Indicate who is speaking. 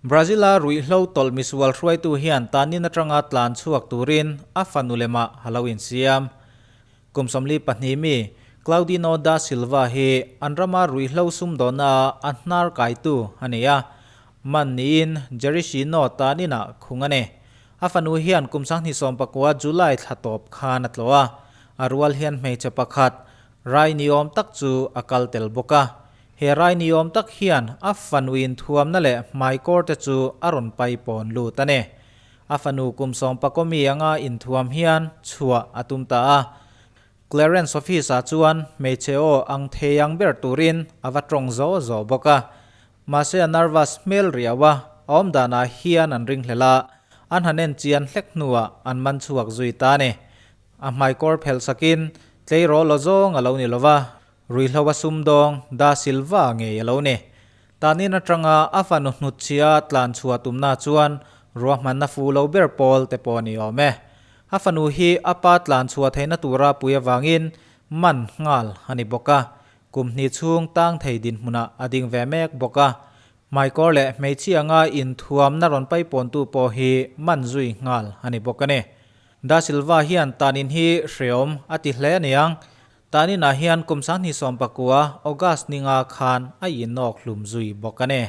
Speaker 1: Brazil-a ruihhlo tawlh misual hruaitu hian tanin atanga tlan chhuak turin a fanu lemah a lo insiam. Kum 42 mi Claudinho da Silva hi an rama ruihhlo sumdawnna a hnar kaitu a ni a, man niin Jericino taninah khung a ni. A fanu hian kum 2019 July thla tawp khan a tlawh a, a rual hian hmeichhe pakhat rai niawm tak chu a kal tel bawk a. He rai niawm tak hian a fanu inthuamna leh hmaikawr te chu a rawn pai pawn lut a ni. A fanu kum sawmpakaw mi anga inthuam hian chhuah a tum ta a. Clarence office ah chuan hmeichhe aw ang thei ang ber turin a va tawng zo zo bawk a. Mahse a nervous hmel riau a, a awm danah hian an ringhlel a, an han en chian hlek hnuah an man chhuak zui ta a ni. A hmaikawr phelh sakin tleirawl aw zawng a lo ni lova, Ruihhlo a sumdawng Da Silva ngei a lo ni. Tanin atanga a fanu hnutchhia tlan chhuah tumna chuan ruahmanna fu lo ber pawl te pawh a ni awm e. A fanu hi a pa tlan chhuah theihna tura pui avangin man nghal a ni bawk a, kum hnih chhung tang thei dinhmunah a ding ve mek bawk a. Hmaikawr leh hmeichhia anga inthuamna rawn paipawntu pawh hi man zui nghal a ni bawk a ni. Da Silva hian tanin hi hreawm a ti hle a niang. Taninah hian kum 2019 August ninga khan a inawk hlum zui bawk a ni.